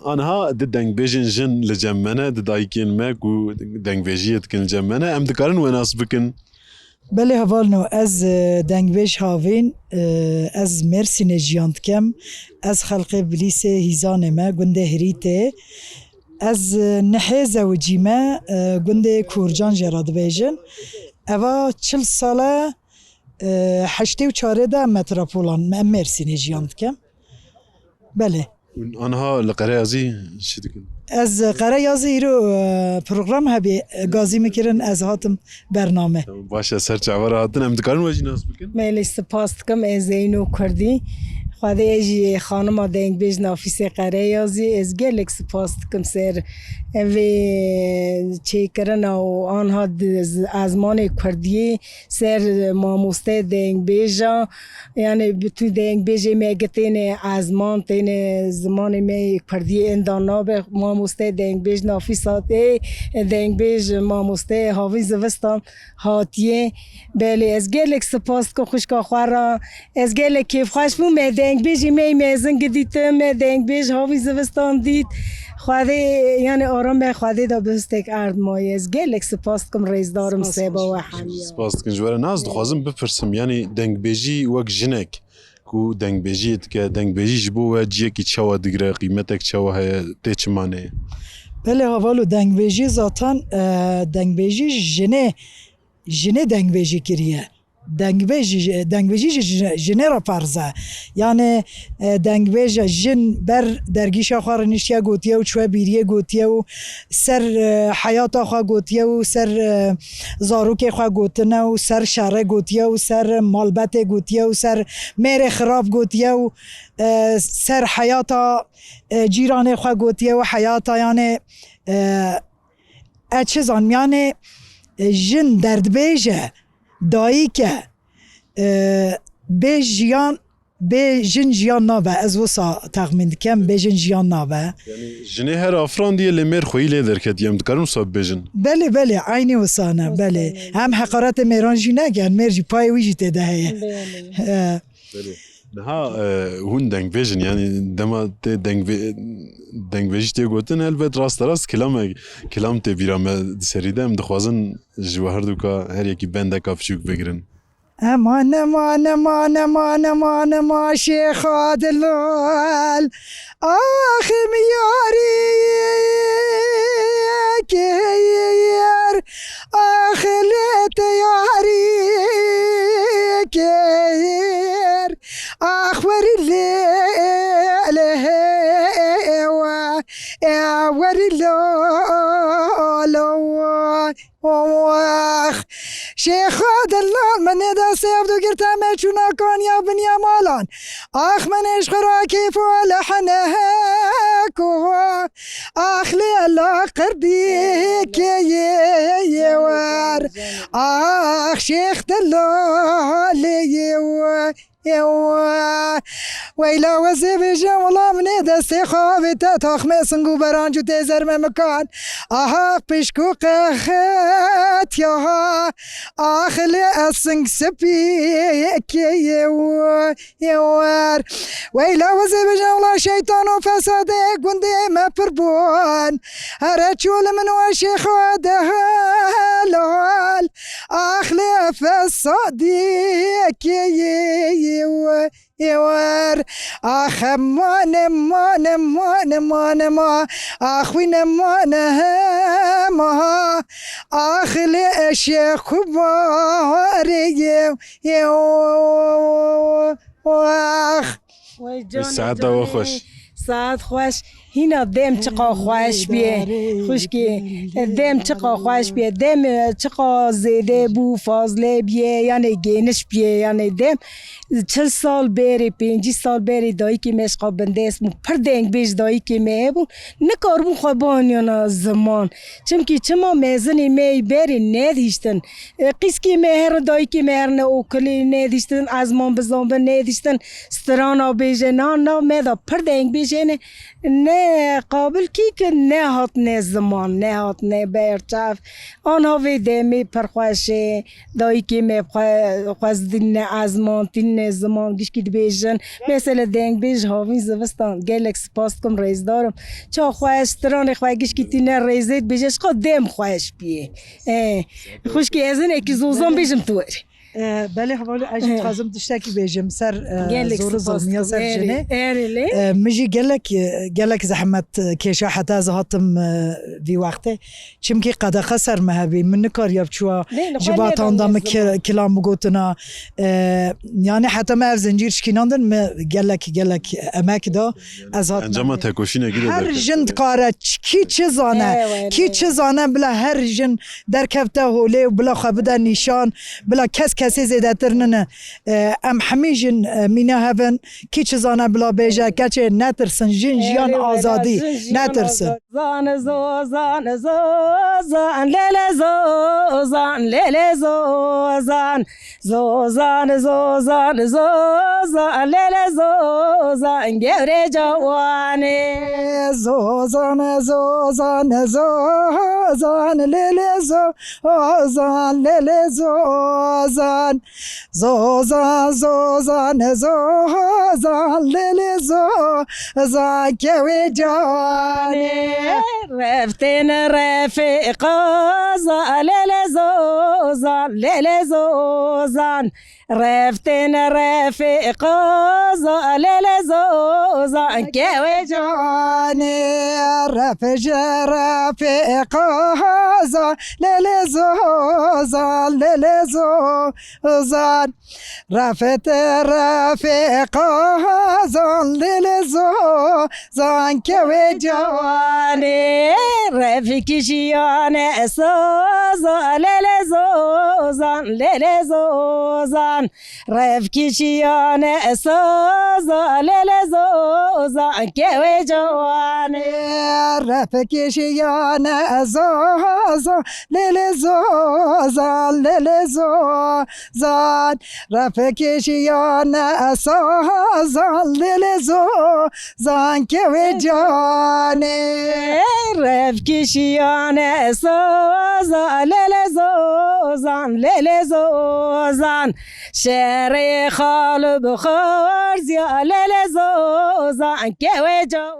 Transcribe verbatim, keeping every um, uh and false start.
Aniha di dengbêjên jin li cem me ne, di dayikên me ku dengbêjiyê dikin li cem me ne, em dikarin we nas bikin. Belê hevalno, ez, e, dengbêj havîn, e, ez Mêrsînê jiyan dikem. Ez xelqê Bilîsê Hîzanê me, gundê Hirîtê. Ez, e, nihê zewicî me, e, gundê Kurcan jê re dibêjin. Eva çil sal e, e, heştê û çarê de metropolan, em Mêrsînê jiyan dikem. Belê. Hûn aniha li Qereyazî çi dikin? Ez Qereyazî îro, e, program hebî, e, gazî min kirin, ez hatim bername. Tamam, baş e, ser çava re hatin. Em dikarin we jî nas bikin? Belê, spas dikim, ez Zeyno Kurdî. Xwedê ez jî xanima dengbêj Nafîsê Qereyazî, ez gelek spas dikim ser vê çêkirina û anha di z-, ezmanê Kurdiyê ser mamoste dengbêja, yani bütün dengbêjê me gi têne ezman, têne zimanê me yê Kurdiyê inda nabe. Mamoste dengbêj Nafîsa tê, dengbêj mamoste Havîn Zivistan hatiye. Belê, ez gelek spas dikim xwişka xwe re. Ez gelek kêfxweş bûm, me dengbêjê me yê mezin gi dîtim, me dengbêj Havîn Zivistan dît. Xwedê, yani arame Xwedê da bihustek erd mayê. Ez gelek spas dikim, rêzdarim. Spas, seba we hemiya. Spas dikin ji we re. Naz, dixwazim bipirsim, yani dengbêjî wek jinek ku dengbêjiyê dike, dengbêjî ji bo we ciyekî çawa digire, qîmetek çawa heye, tê çi maneyê? Belê havalo, dengbêjî zaten, e, dengbêjî jinê, jinê dengbêjî kiriye. Dengbêjî, dengbêjî ji ji-, jinê re ferz e. Yani, e, dengbêje jin ber dergîşa xwe re niştiye gotiye û çûye bîriyê gotiye û ser, e, heyata xwe gotiye û ser, e, zarokê xwe gotine û ser şerê gotiye û ser malbetê gotiye û ser mêrê xirab gotiye û, e, ser heyata, e, cîranê xwe gotiye û heyata, yani, e, e, çi zanim, yani, e, jin derdbêj e, dayik e, e, bê jiyan, bê jin jiyan nabe. Ez wisa texmîn dikem, bê jin jiyan nabe. Yani jinê her afirandiye lê mêr xweyî lê derketiye. Em dikarin wisa bibêjin? Belê, belê, eynî wisa ne, belê. Hem heqaretê mêran jî neke, mêr jî payê wî jî tê de heye. Belê. He. Belê. Niha, e, hûn dengbêj in, yani dema tê dengvê-, dengbêjî tê gotin, helbet rasterast kilamek, kilam tê bîra me di serî de. Em dixwazin ji we herduka her yekî bendeka piçûk bigirin. Eman, eman, eman, eman, eman, eman, şêxa delal. Axim yarî kêr, ax lê te yarî kêr, ax werî lê, lê we, e werî lo, lo. Ox! Şêxa delal, min ê destê hevdu girte me çûna kaniya biniya malan. Ax, min ê ji xwe re kêf û lehne ku. Ax, lê la qerdî kê yê yê wer. Ax, şêx delalê yê we. Ew, weyla wezê bêje, wela min ê destê xwe avête, taxmê sing û beranc û têzer me mikan. Aha, pişk û qexet ya ha, axilê ez sing spî kê ye û, ye wer. Weyla wezê bêje, wela şeytan û fesadê gundê me pir bûn. Here çû li min weşê xwe de helal. Ax lê fesadî kê yê we ê wer. Ax eman, eman, eman, eman, eman. Ax wî neman hema. Ax lê eşê xwe barê yê, yê we. Ax. Wey, canê, saet de we canê, xweş. Saet xweş. Hîna dem çiqa xweş bîye. Xwişkê, dem çiqa xweş bîye. Dem, e, çiqa zêde bû, fazle bîye, yanê gêniş bîye, yanê dem. Çil sal berê, pêncî sal berê dayikê me ji xwe bindest bû. Pir dengbêj dayikê me hebû. Nikaribû xwe baniyana ziman. Çimkî çima mezinê me yê berê nedihiştin. E, qîskê me herin, dayikê me herin, okilê nedihiştin, ezman bizan bin nedihiştin, strana bêje, na, na, me da pir dengbêj çêne, ne qabil kî ki nehatine ziman, nehatine berçav. Anha vê demê pir xweş e, dayikê me xwe-, xwezdîne, ezmantîne ziman, gişkî dibêjin. Mesela dengbêj Havîn Zivistan, gelek spas dikim, rêzdarim. Ça xweş, stranê xwe gişkî tîne rêzê dibêje, ji xwe dem xweş biyê. E, xwişkê ez hinekî zozan bêjim tu were. E, belê hevalê, ez jî dixwazim tiştekî bêjim ser, e, Gelek zor û spas zilmiya dikim. ser Erê, jinê. erê lê. E, min jî gelek, e, gelek zehmet, e, kêşa heta ez hatim, e, vî wextê. Çimkî qedexe ser me hebî. Min nikariya biçûya Lê, li ji xwe vatan da lê min dengê ki-, kilam bigotina. E, yani heta me ev zincîr şikînandin, me gelek, gelek emek da. Ez hatim Encama tekoşînekî de Her derket jin tabii. dikare ç-, kî çi zane, Ewe, kî ewe. çi zane bila her jin derkevte holê û bila xwe bide nîşan, bila kes kesê zêdetir nine. E, em hemî jin, e, mîna hev in, kî çi zane bila bêje, keçê netirsin, jin jiyan Erê wela, azadî, jin jiyan netirsin. azad. Zan, zo, zan, zo, zan, lê, lê, zo, zan, lê, lê, zo, zan. Zozan, zozan, zozan, lê lê zozan, gewrê cawanê. Zozan, zozan, zozan, lê lê zozan, lê lê zozan. Zozan, zozan, zozan, lê lê zozan, kewê cawanê. Reftên refîqa za, lê lê zozan, lê lê zozan. Reftên refîqa za, lê lê zozan, kewê cawanê. Ref ji refîqa za, lê lê zozan, lê lê zozan. Ref te refîqa za, lê lê zozan, kewê cawanê. Ref kişiyane saza, lê lê zozan, lê lê zozan. Ref kişiyane saza, lê lê zozan, kewê cawanê. Ref kişiyane saza, lê lê zozan, lê lê zozan. Ref kişiyane saza, lê lê zozan, kewê cawanê. Ref kişiyane saza, lê lê zozan, lê lê zozan. Şerê xal bi xarziya, lê lê zozan, kewê cawanê.